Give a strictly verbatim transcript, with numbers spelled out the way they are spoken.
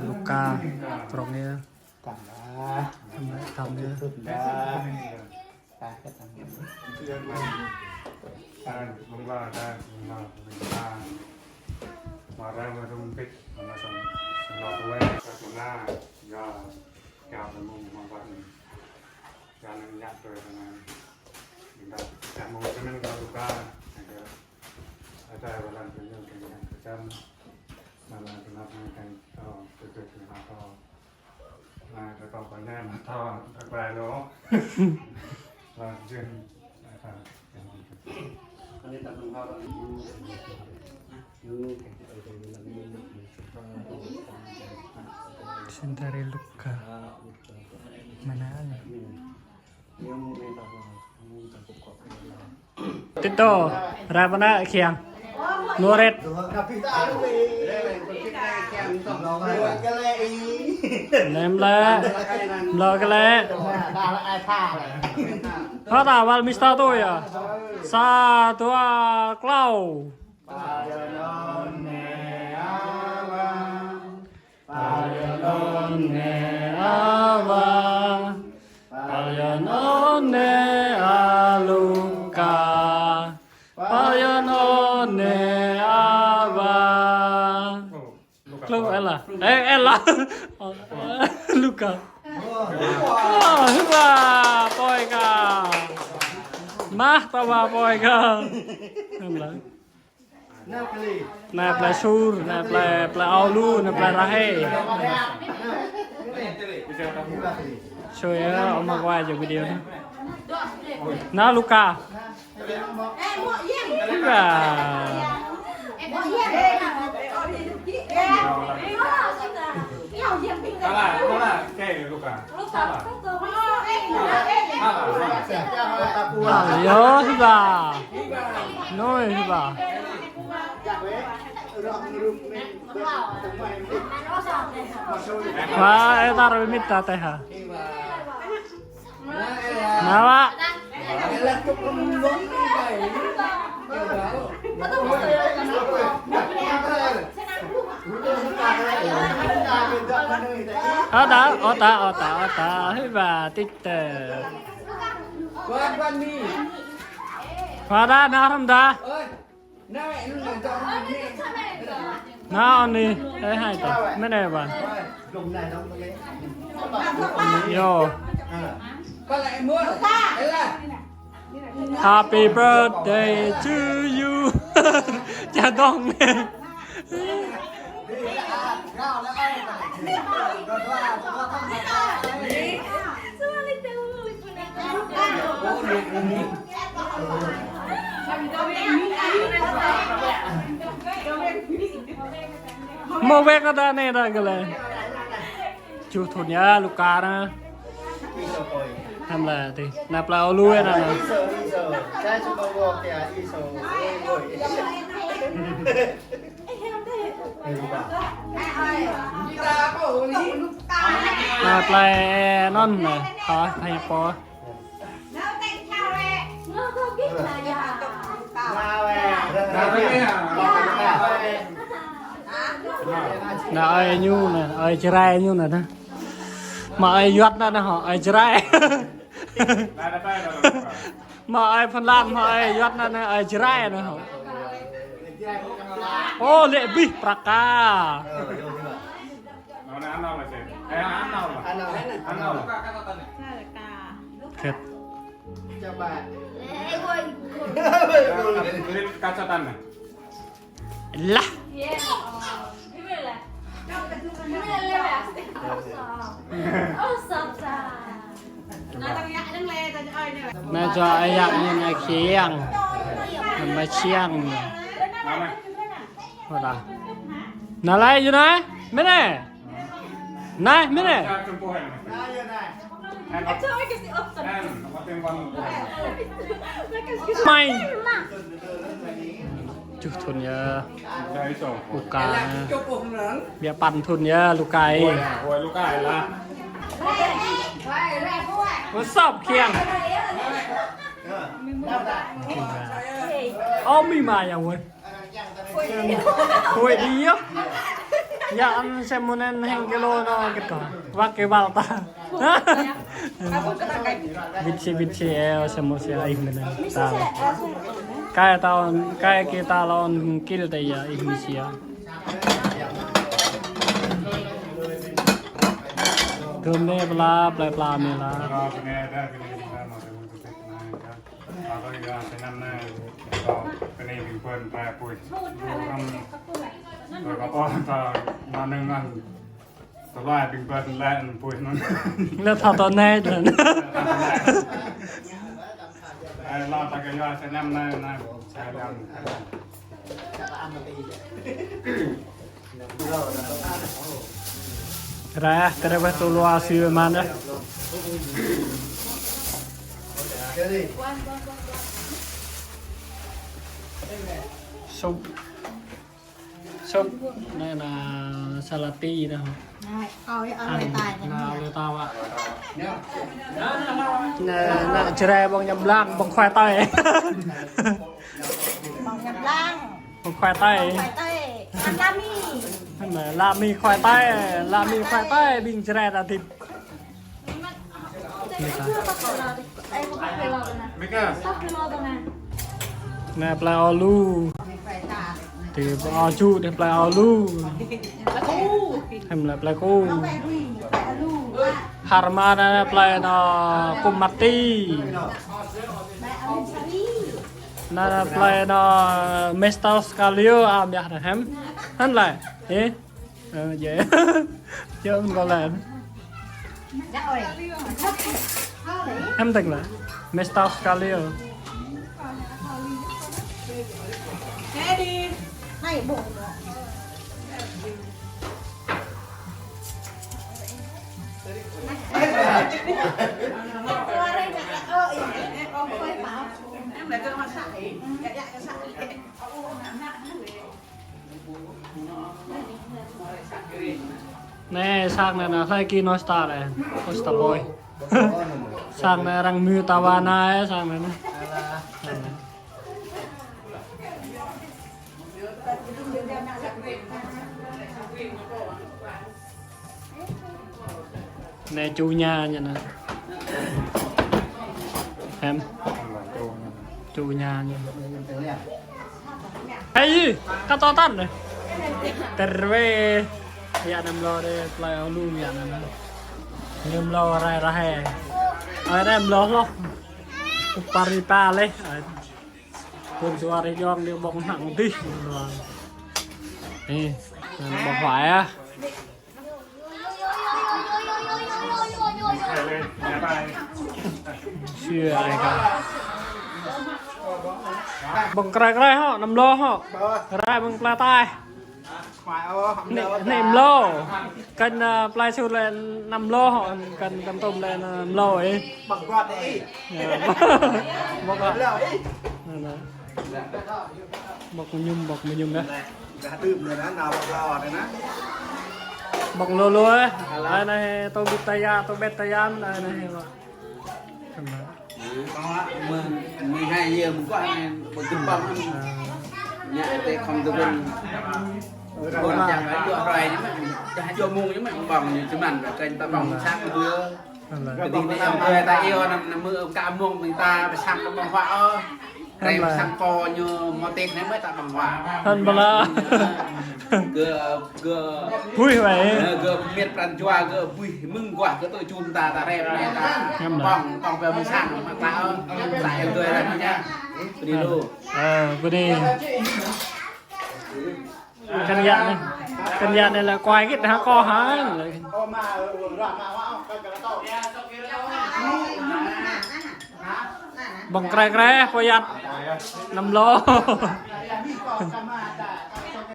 Luka, prong anai. Tăm lah. Tăm lah, tăm anai. Tut lah. Tah, tah, tah. Tah, mơ̆ng lah, tah, mơ̆ng lah, mơ̆ng lah. Mă ra mă rung pit, mă sông, sông lŏ tuai, sông na, ya, ya, mơ̆ng, mơ̆ng, mơ̆ng. Ya, nang ya, tuai, nang. Minta, ya, mơ̆ng, mơ̆ng, mơ̆ng, Luka. Ada, ada, balan, penyel, penyel, penyel. Balan, penyel, penyel, penyel, penyel, penyel. Sendari Luka. Mana ada? Tito, ră pơ anai kiăng. Nuret. Nem lĕ. Lŏ kơ lĕ. Hơ ta wăl mista tui yơh. Sa, dua, klâo. Păl yơh anŭn nê Ava. Păl yơh anŭn nê Ava. Păl yơh anŭn nê Aluka. Păl yơh anŭn nê Ava. Klâo Ella. Ê, Ella. Luka. Ơ, hư̆ wa, poi ka. Mah ta wa poi ka. Hơm lah. Anai plơi Sur, anai plơi, plơi Aulu, anai plơi Rahe. Sui yơh, ôm mă quay cho video anai. Anai Luka. Hư̆ wa. Yơh, hư̆ wa. Noi, hư̆ wa. Wa, ê, tar mit ta teh ha. Nao wa. Ơ ta, ơ ta, ơ ta, ơ ta. Hư̆ wa, tĭt tê. Wa ta, nao hrŏm ta. Nao anai, ê hai ta, mơ̆n anai ƀă. Yơh. Happy birthday to you. Čơdơ̆ng. Mơ̆ wek kơ ta anai ta kơ lĕ. Čuh thŭn yơh Luka anai. Hơm lah tih. Anai plơi Aulu yơh anai. Anai plơi anŭn anai, hă, plơi pô. Anai ơi ñu anai, ơi Jrai ñu anai, anai. Mă ơi Yuăt anai, anai hŏ, ơi Jrai. Mă ơi Phần Lan, mă ơi Yuăt anai, anai ơi Jrai anai hŏ. Ô, lĕ abih prăk ka. Anŭn anŭn lah, Cek. Ê, anŭn lah. Anŭn. Anŭn lah. Khĕt. Coba. Tulis kaca tanah. Lah. Anai čô ơi yă ñu anai kiăng. Anai mă kiăng. Anŭn. Hơdă. Anai lĕ yơh anai. Mơ̆n anai. Anai, mơ̆n anai. Mai. Čuh thŭn yơh. Luka. Biă păn thŭn yơh, Luka ơi. What's up, kiăng? Ơ, mi ma ya, wơi. Ôi đi á. Yă, ăn sem mơnăn hăng kilo nao kĕt kơ. Wăk kơ bal ta. Wit si, wit si, ơ, sem mơnăn si ih mơnăn. Ta. Kai ta, kai kơ ta lŏn kil ta yă ih mơnăn si yă. Tơm ne pla, pla, pla ne la. Ơ, tui yua, tui anŭn anai, ơ, kơ anai ƀing ƀôn rai apui. Lu hrŏm, ơ, kơ pô ta, anŭn anŭn, tơlơi ƀing ƀôn lĕ apui anŭn. Lĕ thâo tơ anai tơ. Ơ, lu ta kơ yua, tui anŭn anai, anai, tui anŭn. Ră, tơdah ƀu tŭ lua si mơ̆n yă. Sŭp. Sŭp. Anai anŭn salati anŭn. Anai, ơi, ơi, ăn, tai, anŭn ơi, tao ă. Anŭn, anŭn Jrai ƀơ̆ng ñăm blang, ƀơ̆ng khoai tơi. Ƀơ̆ng ñăm blang. Ƀơ̆ng khoai tơi. Khoai tơi. Ăn la mi. Anŭn, la mi khoai tơi, la mi khoai tơi, ƀing Jrai ta thip. Anai plơi Ơ Lu. Tơ Ơ Ju, anai plơi Ơ Lu. Hăm lĕ plơi Ku. Harmon anai plơi anŭn Kum Mati. Anai plơi anŭn Mister Skalio, ăm yă anai hăm. Hăm lĕ. Ê. Ơ, djơ̆. Djơ̆ mơ̆n kâo lĕ. Hăm tĕng lĕ. Mister Skalio. Anai, sang anai, anai, hlơi kơ nao star anai. Ơ, star boy. Sang anai arăng mơ̆ ta wa anai, sang anai. Anai ču ña ñu anai. Hăm. Ču ña ñu. Hei, kơ tơtăn anai. Tơrwe. Yă anŭn mlâo dih, plơi Ơ Lu yă anŭn anai. Ñu mlâo rai rai. Ơi, rai mlâo hloh. Pari pa leh. Ƀôn Sua rai jong ñu ƀơ̆ng hăng dih. Anai, ƀơ̆ng khoai yă. Sui ai ka. Ƀơ̆ng krai krai hŏ, anŭn mlâo hŏ. Rai ƀơ̆ng plơi tai. Anai, anai mlâo. Kăn, ơ, plơi Sŭt lĕ anŭn mlâo hŏ, kăn, kăn Kon Tum lĕ anŭn mlâo ih. Ƀơ̆ng krai ih. Yă. Ƀơ̆ng krai. Mlâo ih. Anŭn anai. Ƀơ̆ng mơñum, ƀơ̆ng mơñum yă. Dah tưp anŭn anai, nao ƀơ̆ng krai anŭn anai. Ƀơ̆ng lu lu ih. Anai, anai, tô bit ta yă, tô bet ta yă, anai, anai. Anŭn anai. Mơ̆ng, mơ̆ng hai yơh, mơ̆ng kuah anai, ƀơ̆ng kơpăm anai. Ơ. Ñu tơ khŏm tơ ƀơ̆ng. Ƀơ̆ng čang anai, dua hrơi ñu mơ̆n, dah dua mông ñu mơ̆n, ƀơ̆ng ñu čơmăn, kăn ta ƀơ̆ng sang tơ. Anŭn anai. Kơ dih anai, ƀơ̆ng krai ta iâu anŭn, anŭn mơ̆ ka mông ƀing ta, pơsang kơ ƀơ̆ng huă ôh. Anŭn anai. Pơsang kơ ñu mơ̆ tĕk anai mơ̆ ta ƀơ̆ng huă. Anŭn anai. Gơ̆, gơ̆. Buih wai. Ơ, gơ̆ miet pran jua, gơ̆ buih mơ̆ng guah, gơ̆ tŭ čun ta, ta rep anai ta. Anŭn anai. Ƀơ̆ng, ƀơ̆ng pơ mơ̆ng sang, mă ta ôh. Ta iâu gơ̆ anŭn anai. Bơni lu. Ơ, bơni. Kăn yă anai. Kăn yă anai lĕ kuai kĭt hă kâo hă. Ƀơ̆ng krai krai, pô yă. Anŭn mlâo.